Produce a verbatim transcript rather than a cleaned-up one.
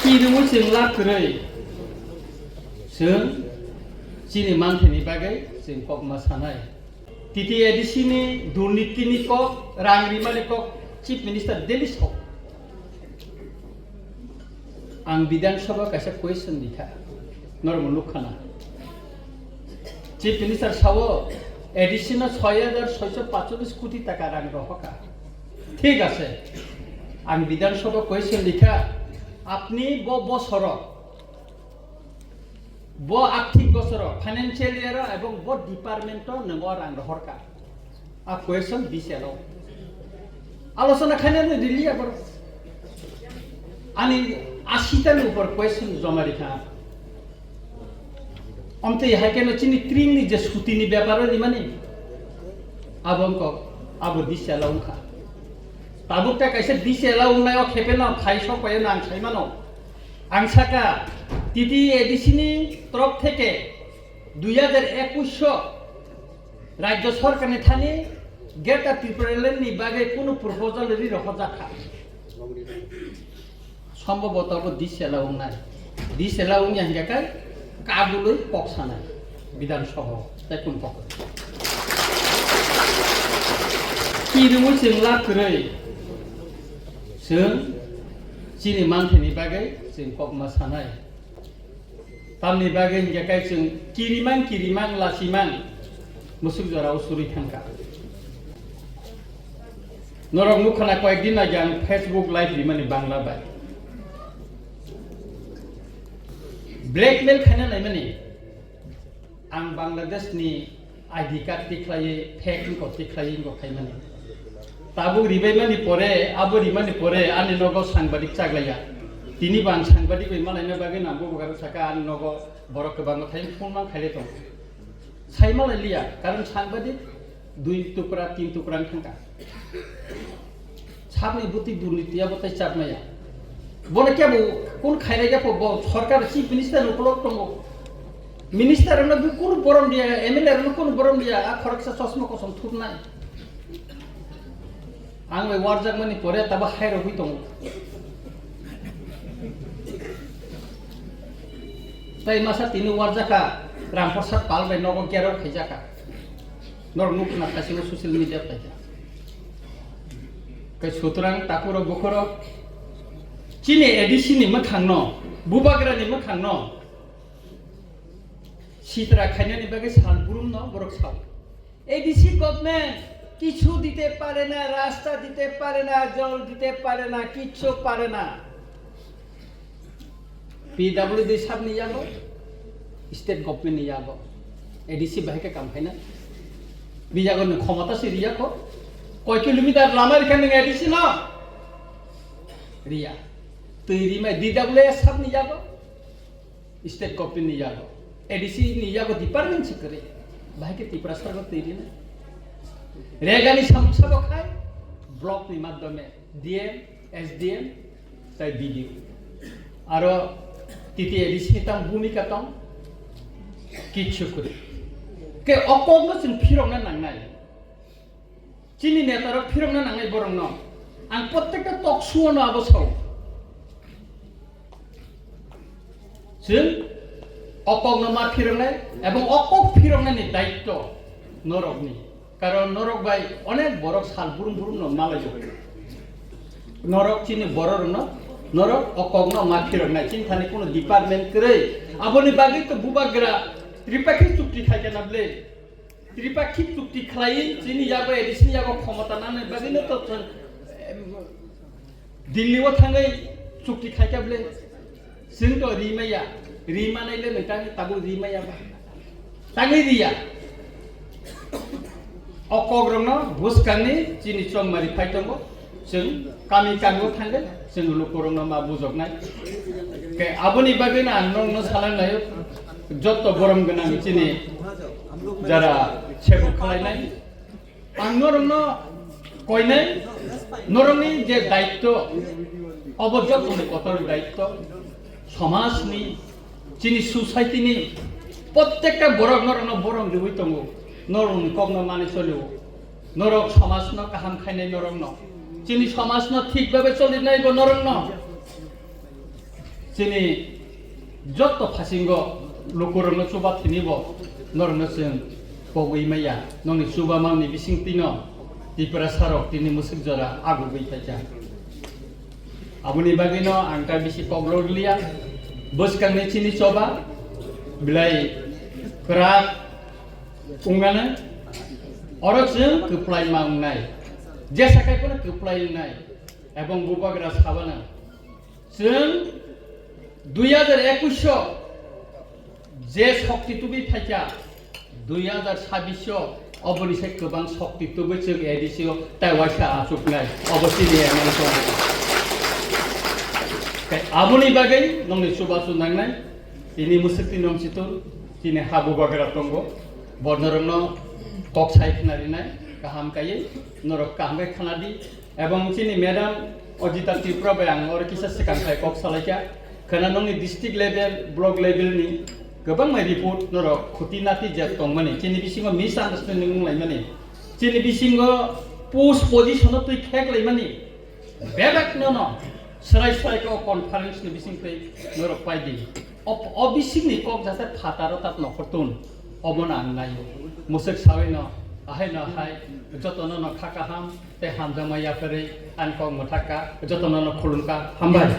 Kirimwi chwng lab kwrwi, chwng chini manthani bagwi chwng kokma sanai. T T A D C ni durniti ni kok, rang rimani kok, Chief Minister daily sok. Ang Bidhan Sabha kaisa question rikha, norokno nukkha na. Chief Minister sao, A D C no soi hajar soiso pachulis koti taka rang rohorkha. Thik ase, ang Bidhan Sabha question rikha, apni bo bosoro, bo arthik bosoro, financial year o ebong bo department o nwng o rang rohorkha. A question bisi elo. Alochona khainani riliya borok. Ani ashi tani upor question joma rikha. Omtwi hai kheno chini tringni je sutini beparo rimani, abo wngkok, abo disi elo wngkha. Tabuk ta kaisa disi elo wngnai o khepeno phai sok paiyano ang saimano. Ang saka T T A D C ni torok theke dui hajar ekush o Rajya Sarkar ni thani Greater Tripura Land ni bagwi kunu proposal ri rohorjakha. Sombhoboto bo disela wngnai. Disela wngya hingkha khe kabului kok sanai Bidhan Sabha o tei kunu kok. Kirimwi chwng lab kwrwi chwng chini manthani bagwi chwng kokma sanai. Tamni bagwi hingkhe kai chwng kirimang kirimang lachimang musuk jorao surwi thangkha. Norok nukha na koyek din age ang Facebook live rimani Bangla bai. Blackmail khaina naimani. Ang Bangladesh ni I D card tikhlaiwi, fake wngkha tikhlaiwi wngkha khaimani. Tabuk ribaimani pore, abo rimani pore ani nogo sangbadik chaglaiya. Tini bo ang sangbadik bai malaina bagwi nang bo bwkha saka ani nogo borok kwbangma thai phone mang khaile tong. Sai malai liya, karon sangbadik dui tukra, tin tukra wng thangkha. Sabni buti durniti abo tai chap maya. Bono kebo kun khairaiya po bo sorkar chief minister no kolok tongo. Minister no bi kun borom dia, M L A no kun borom dia, a khoroksa chosma kosom thupnai. Ang bai warjak mani pore tabo hai rogwi tongo. Tai masa tini warjaka Ramprasad Pal bai nogo gerok khaijaka. Norok nukna khaisimo social media paikha. Kai sutrang takuro bukhoro chini A D C ni mwkhangno, bubagra ni mwkhangno sitra khainani bagwi sal burumno borok sao. A D C government কিছু দিতে পারে না, রাস্তা দিতে পারে না, জল দিতে পারে না, কিচ্ছু পারে না। P W D sabni yago, state government ni yago, A D C bahai khe kam khaina. Biyago ni khomota se riya kho. Koi kilometer lama rikha nang A D C no? Riya. Twi rimai D W S sabni yago, state government ni yago, A D C ni yago department se kwrwi. Bahai khe Tripura sargo twi rina. Regani samsa bo khai, block ni madhyome D M, S D M, tai B D O. Aro T T A D C ni tam bhumika tong, kichu kwrwi. Ke okok no chwng phirokna nangnai. Chini netarok phirokna nangnai borokno. Ang prottekta talk show-o no abo sao. Chwng okokno ma phiroknai ebong okok phiroknani daitto norokni. Karon norok bai onek borok sal burum burumno malaio. Norok chini bororokno, norok okokno ma phiroknai. Chini thani kuno department kwrwi. Aboni bagwi to bubagra tripakhi chukti khaikha na ble. Tripakhi chukti khlai chini yago A D C ni yago khomota nangnai bagwino to chwng, em, Delhi o thangwi chukti khaikha ble. Chwng to rimaya, rimanai le nang tangwi tabuk rimaya ba. Tangwi riya. O kokrokno bwskangni chini chongmari phai tongo. Chwng kami kami o thangwi chwng lukurokno ma bujoknai. Ke aboni bagwino ang nokno salai laio, jotto borom gwnang chini jara sebuk khlainai. Ang norokno koinai, norokni je daitto, obo jottoni kotor daitto, somajni, chini society ni, prottekta borok norokno borom riwi tongo, norokni kokno mani cholio. Norok somajno kaham khainai norokno. Chini somajno thik babe cholinai bo norokno. Chini jotto phasingo lukurokno chuba thwinibo norokno chwng pogwi maya. Nongni chuba mangni bisingtwino Tiprasa rok tini mwswk jora agugwi phaikha. Aboni bagwino ang ta bisi kok rwliya. Bwskangni chini choba belai kwrak wngmano. Oro chwng kwplai ma wngnai. Jesa khai phano kwplai wngnai. Ebong bubagra sabano. Chwng dui hajar ekush o je shokti tubui phaikha, dui hajar sabbish o oboni se kwbang shokti tubui chwng A D C o tai waisa achuknai, obo chini emang tongo. Tei aboni bagwi nongni chubachu nangnai, tini mwswk twi nong chitur, tini ha bubagra tongo, bo norokno kok sai khna rinai, kaham kaiwi norok kaham khe khna di. Ebong chini madam Ajita Tripura bai ang oro kisa swkang khai kok salaikha. Khwna nongni district level, block level ni kwbangma report norok khuti nati je tongmani. Chini bisingo misunderstanding wnglaimani. Chini bisingo post position o twi kheklaimani. Bebak nono swrai swrai khe o conference ni bising twi norok paidi. O, o bisingni kok jate phataro tat nokhortun. Obono ang naio. Mwswk sawino, ahaino hai, jotono no kha kaham, tei hamjakma yapharwi ang kok mwthakka, jotono no khulumkha, hambai.